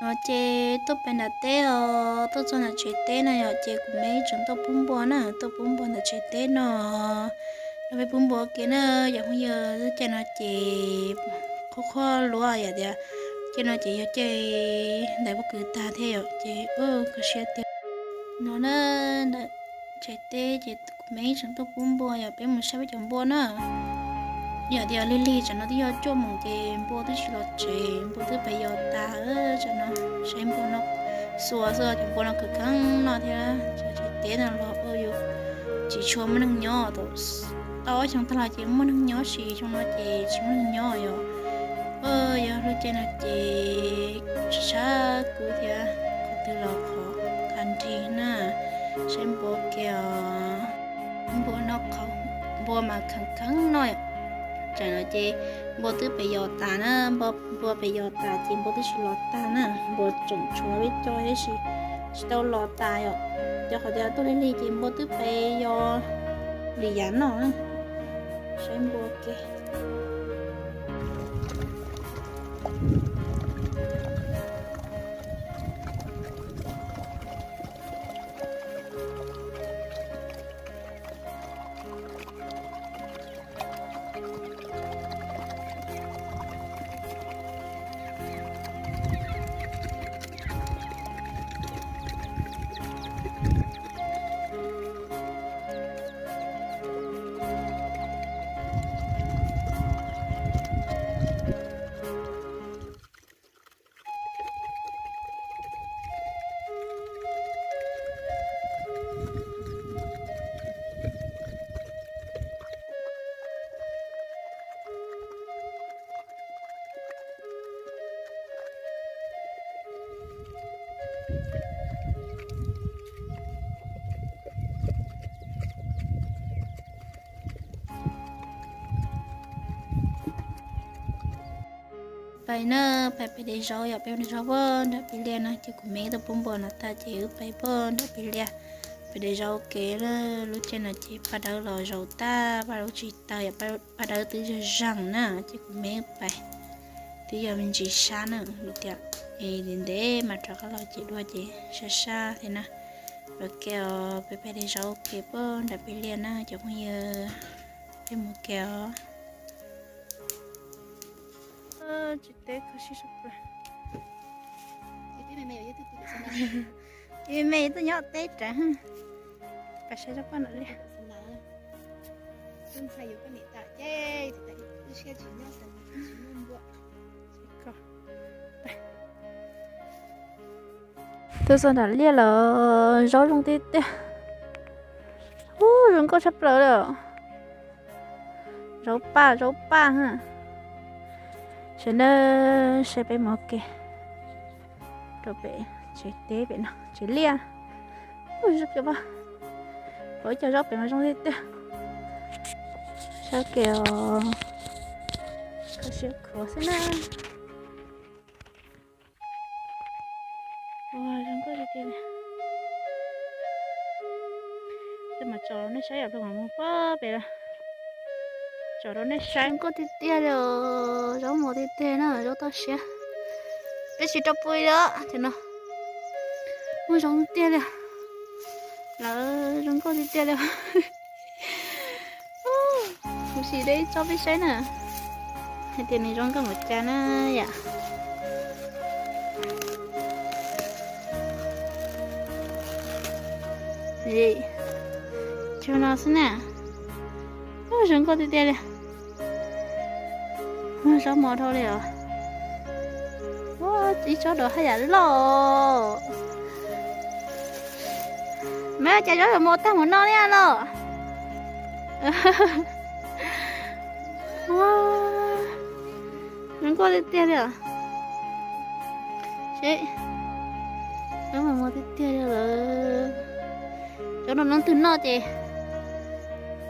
No ces tuaj pem nram teb os, tuaj txog nram tsev teb no yom, ces kuv me tseem tuaj pub npua na, tuaj pub npua nram tsev teb no. No peb pub npua ua ke na, yog phooj ywg, caij no ces qhuav qhuav luaj yom, tias caij no ces yog caij ntais pob kws tag thiab yom, ces kho siab tiag. No na, ntawm tsev teb ces kuv me tseem tuaj pub npua yom, peb mus saib peb cov npua na. Yog tias lig lig tsam no twb yog cuaj moos ces npua twb tsis los tsev, npua twb pem yos tas, tsam no saib npua no xuas xwb, cov npua no khawv kheev no thiab, tsev teb no los ua yus tsis tshua muaj neeg nyob, tau ob xyoo tag los ces muaj neeg nyob, tab sis xyoo no ces tsis muaj neeg nyob yom. Yog lub caij no ces sab sab kub thiab, qhov twg los qhov qab nrig na. Saib npua ke os, npua no qhov, npua mas kheev kheev no. Tsam no ces npua twb pem yos tas na, npua pem yos tas ces npua twb tsis los tag na, npua tseem tshuav peb co tab sis tsis tau los tas yom. Cov qhov tias tuaj lig lig ces npua twb pem yos li yam no na. Saib npua ke. Pais na, pais pem daim zauv yom, pem daim zauv puag nram pem liaj no ces kuv me tuaj pub npua no tag ces wb pais puag nram pem liaj. Pem daim zauv kev lub caij no ces paj dawb los zaum tag, paj dawb tsis tawg yom, paj dawb twb zeeg zeeg na ces kuv me wb pais. Twb yog me ntsis sab na, vim tias ntev ntev mas rov qab los ces dua ces sab sab thiab na. Ua ke os, peb pais daim zauv kev puag nram pem liaj na cov phooj ywg, peb mus ke os. Tsis teb kho siab sab plaws. Me me tuaj nyob teb ras, pas saib zaub paj nram liaj. Tuaj txog nram liaj los zaub zoo tiag tiag. Ub, zoo nkauj tshaj plaws li os. Zaub paj, zaub paj ha. Sawv daws saib peb mus ke rau pem tsev teb pem no, tsev liaj. Ub, ib co zaub pem mas zoo tiag tiag. Saib ke os, kho siab khuav xwb na. Ua zoo nkauj tiag tiag li. Tej mas tsom rau nej saib yom, peb mam mus pem lawm. Tsom rau nej saib. Zoo nkauj tiag tiag li os, zaub mos tiag tiag na, zaub toj siab. Peb tsis tau pw li os, cov no. Ua zoo tiag li. Lawv zoo nkauj tiag tiag li. Kuv sim de ib tsob peb saib na, hais tias nws zoo nkauj npaum cas na yom. Cov no xwb na. Ub, zoo nkauj tiag tiag li. Ub, zaub mos dhau li os. Ub, ib tsob dov haj yam loj. Mas cas zaub yuav mos tag mus no li los? Ua, zoo nkauj tiag tiag li os. Seb, zaub mas mos tiag tiag li lawm. Zaub no leej twg noj ces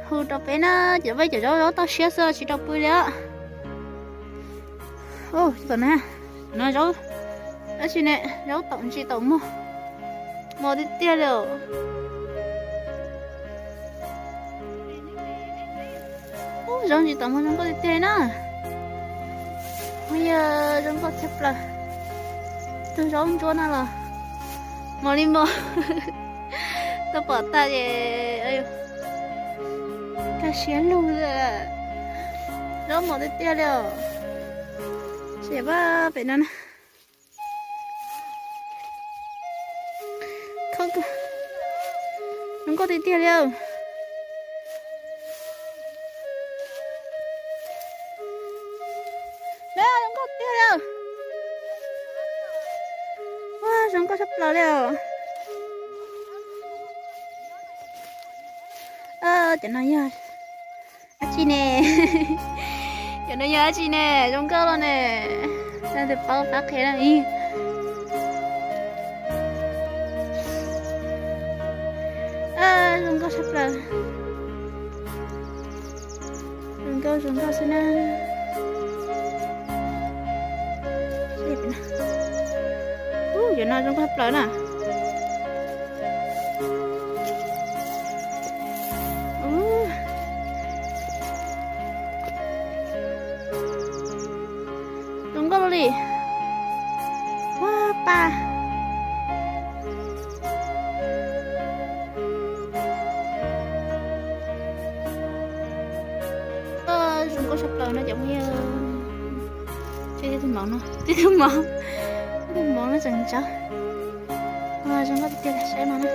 hu rau peb na, cov peb cov zaub zaub toj siab xwb tsis tau pw li os. Ub, tom na, no zaub dab tsi ne, zaub taum ntsis taum muag, mos tiag tiag li os. Ub, zaub ntsis taum muag zoo nkauj tiag tiag na. Ub, yog zoo nkauj tshaj plaws. Tus zaub ntsuab no los mos li mos. Tau pom tag ces kaj siab lug. Zaub mos tiag tiag li os. Sim pab pem no na. Zoo nkauj tiag tiag li. Zoo nkauj tiag li. Ua zoo nkauj tshaj plaws li os. Cov no yog dab tsi ne? Cov no yog dab tsi ne? Zoo nkauj los ne. Tus paub pab qhia na. Zoo nkauj tshaj plaws. Zoo nkauj zoo nkauj xwb na. Cov no zoo nkauj tshaj plaws na. Zoo nkauj li. Ua pa. Zoo nkauj tshaj plaws no cov phooj ywg. Tib tug mov no, tib tug mov, tib tug mov no tseem tsawv. Zoo nkauj tiag tiag saib no na.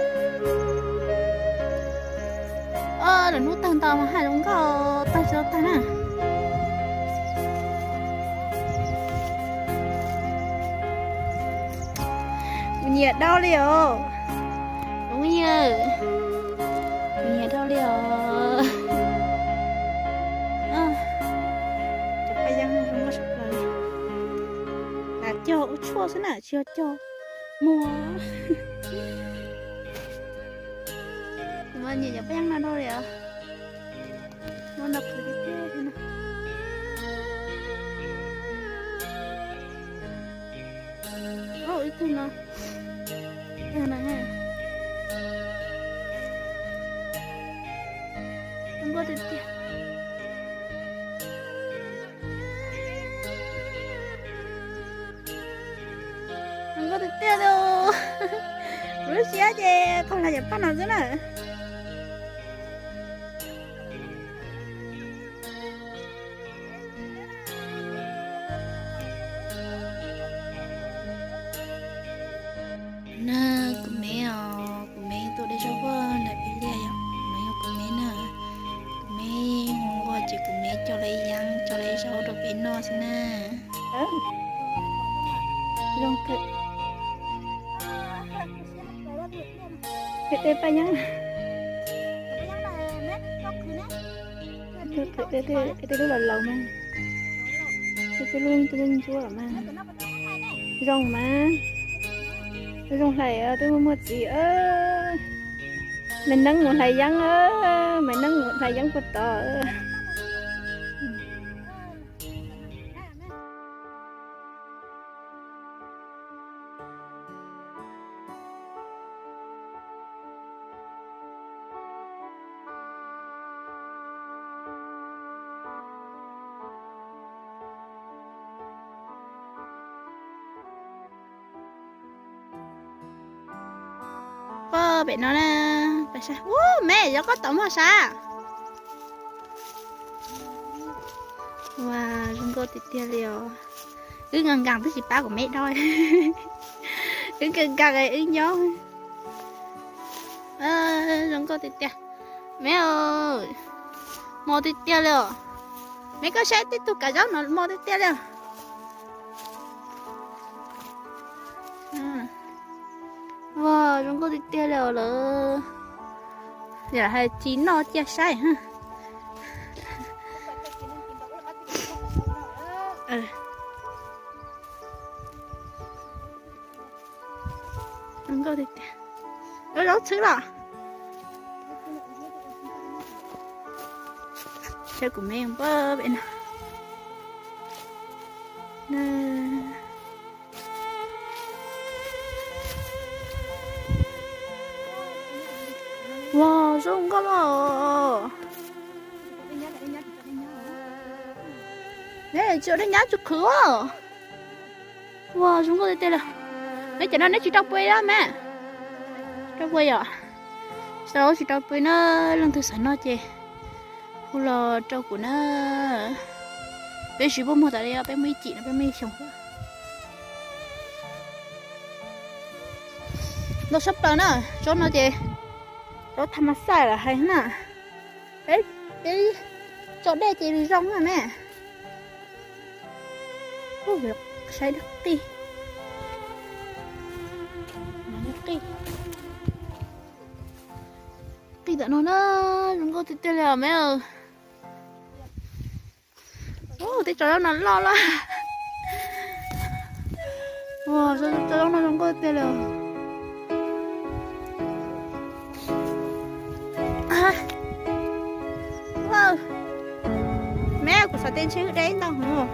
Lwm hnub tawg ntau mas haj zoo nkauj tawg tsis tau tag na. Kuv nyiam dau li os. Kuv nyiam, kuv nyiam dau li os. Cov paj yeeb no zoo nkauj tshaj plaws li. Lam cog ua tshuaj xwb na, tsis yog cog muag. Kuv mas nyiam cov paj yeeb no dau li os. Muab nrog qhwv tiag tiag li no. Ib tug no, tag na. Zoo nkauj tiag tiag. Zoo nkauj tiag tiag li. Kuv lub siab ces thaum nrog cov paj no xwb na. Na, kuv me os, kuv me tuaj de zaub paj ntawm peb liaj yom, kuv me yog kuv me na. Kuv me ua ces kuv me coj lawv yeeb coj lawv zaub rau peb noj xwb na. Zoo kawg. Tej paj yeeb, tej lub laus laus mas, tej lub ntsuab ntsuab mas zoo mas, zoo hlais twb muaj muaj txiv. Maiv Neeb mus hlais yeeb, Maiv Neeb mus hlais yeeb puag tod. Pog pem no na, pab saib. Ub, me, yog koj tom muag sav. Ua, zoo nkauj tiag tiag li os. Wb nkees nkees twb tsis pab kuv me dob. Wb nkees nkees wb nyob. Zoo nkauj tiag tiag. Me, mos tiag tiag li os. Me, koj saib tej tug kav zaub no mos tiag tiag li os. Ua, zoo nkauj tiag tiag li os lawm. Yam hais tsis noj cia saib. Zoo nkauj tiag tiag. Zaub txhwb los. Saib kuv me pab pem no. Ua, zoo nkauj los. Tsis ua dej nyab tsis qhwv. Ua, zoo nkauj tiag tiag li. Meb cov no neb tsis rau pua los me? Rau pua yom? Tsis tau, tsis rau pua na, leej twg xav noj ces hu los rau kuv na. Peb tsis muaj muag tas li, peb muaj ib cim no peb muaj ib xyoos xwb. Ntau sab plaws na, tsob no ces tsob tham mas xaj lawm hais na. Peb, peb tso dej ces zoo na me. Saib qij, qij tam no na, zoo nkauj tiag tiag li os me. Tej tsob zaub no loj loj. Tsob zaub no zoo nkauj tiag li. Me kuv xav tias ntshe wb de ib ntau heev.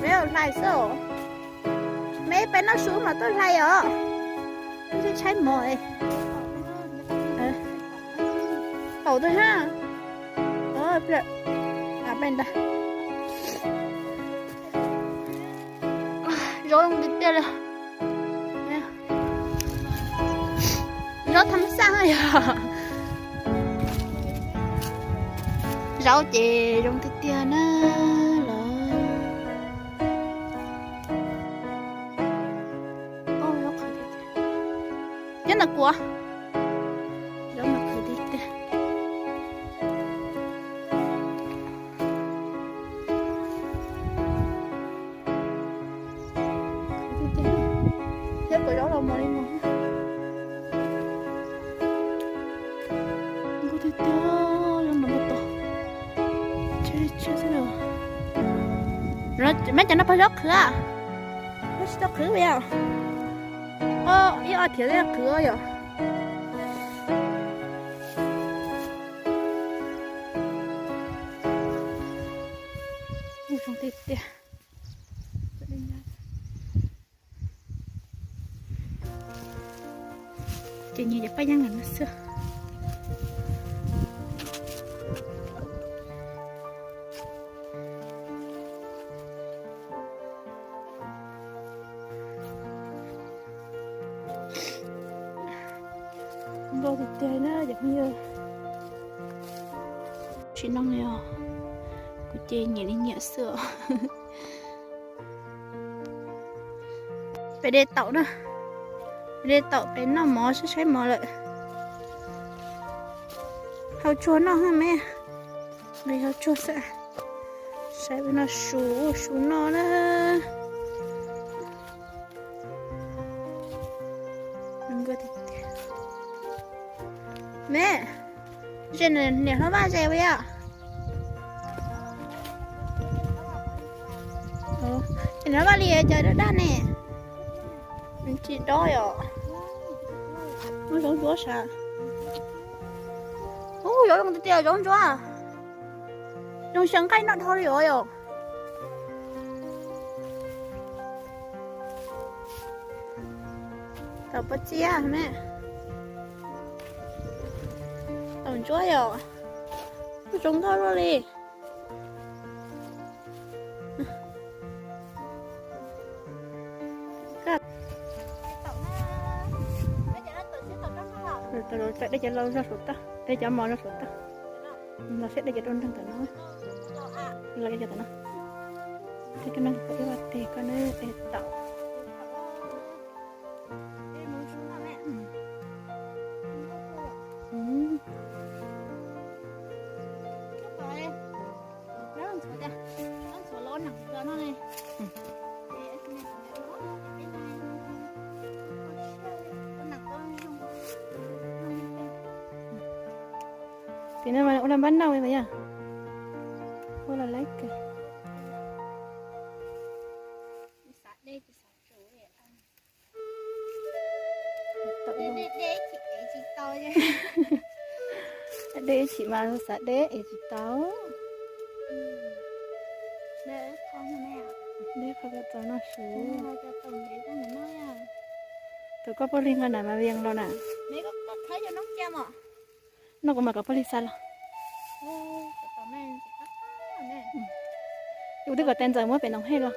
Me hlais xwb os. Me peb noj su mas tuaj hlais os. Tshaib tshaib mov. Taum tus ha. Zaub zoo tiag tiag li. Zaub tham xaj yog. Zaub ces zoo tiag tiag na los. Nyob ntawm kuv. Zaub no qhwv tiag tiag. Thiab kuv zaub los mos li mos. Nkauj tiag tiag, zaub no nkauj tau. Tshiab tshiab xwb. Meb cov no pog zaub qhwv a? Neb tsis tau qhwv yom? Ib ob thiav thiaj qhwv yom? Zoo tiag tiag. Ces nyias cov paj yeeb no xwb. Nkauj tiag tiag na cov phooj ywg. Tsis noj li os, kuv ces nyiam li nyiam xwb os. Peb de taum na, peb de taum peb noj mov saib saib mov lawm. Hau tsuag noj ha me, nqis hau tsuag xwb. Saib peb noj su, su noj na. Me, ze niam hlob Vaj ze ua yom? Niam hlob Vaj li cov daj daj ne. Tsis dob yom? Ub, zaub ntsuab sav. Ub, zaub zoo tiag tiag, zaub ntsuab. Zoo xyaw nqaij noj dhau li os yom? Taum pob txiab me. Taum ntsuab yom? Ub, zoo nkauj luaj li. Dej cov laus zog saum toj, dej cov mos zog saum toj. Los siab dej cov rau nreeg ntawm no. Los cov ntawm no. Tej rau nreeg kom ib vaj teg koj neb es taum. Ces no mas ua npab noj li mas yog. Ua los laib kawg. Deb chim mas xav deb es tsis tau. Deb Thaum koj poj lig nqa nam mas yees los na. Noj kuv mam kom poj lig xa los. Kuv twb kom tais ntxawm muab pem Noom Hej los.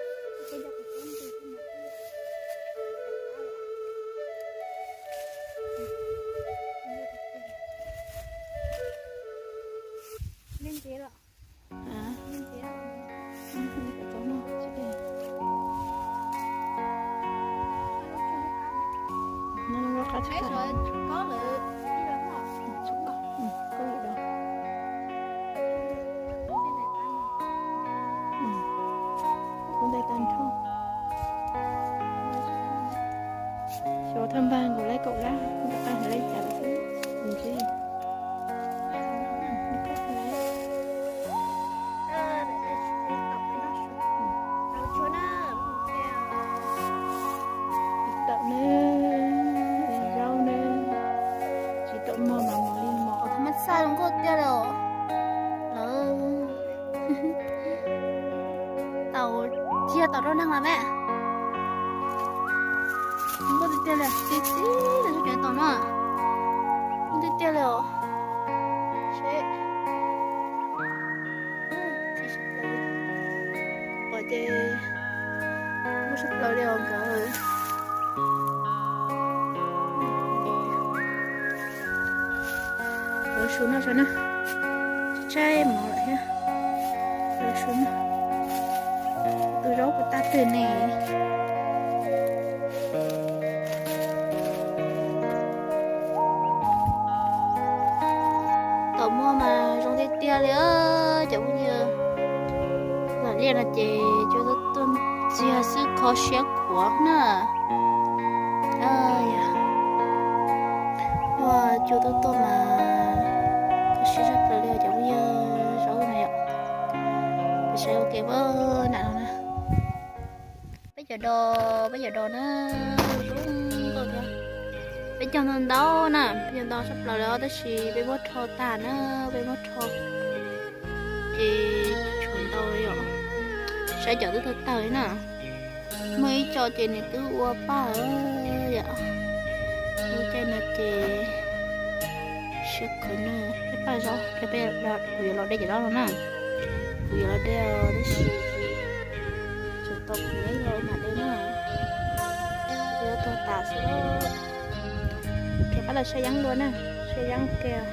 Xyov thawj npag nkaus laib kaum lab, nkaum tag laib cas xwb. Ntsib tau na, zaub na, tsis tau muag mas mos li mos. Mas xaj zoo nkauj tiag li os. Lawv tau ciaj tau rau neeg los me. Nkauj tiag tiag li, txi txi li txoj kev tau no. Nkauj tiag tiag li os. Seb. Pom ces muaj sab plaws li os nkawd. Lawv su no sav na, tshaib mov lawm thiab. Lawv su na, tus zaub puas tag twg ne. Tom muaj mas zoo tiag tiag li cov phooj ywg. Lam liaj no ces cua tuaj tuaj ntxiag xwb kho siab khuav na. Ua cua tuaj tuaj mas kho siab tshaj plaws li cov phooj ywg, zaub no yom. Peb saib ua ke pab nam no na. Peb cov dos, peb cov dos na, zoo nkauj thiab. Peb cog ntau ntau na, peb cog ntau tshaj plaws li os, tab sis peb muab rho tag na, peb muab rho ces tshuav ntau li yom. Saib cov twb tawg tawg li na. Muaj ib co ces nws twb ua paj yom. Lub caij no ces siab khuav na, peb paj zaub, peb, kuv yuav los de cov zaub no na. Kuv yuav los de tab sis tseem tau kuv neb los mam de na. Yuav tuag tas xwb. Rov qab los saib yeeb dua na, saib yeeb kiag.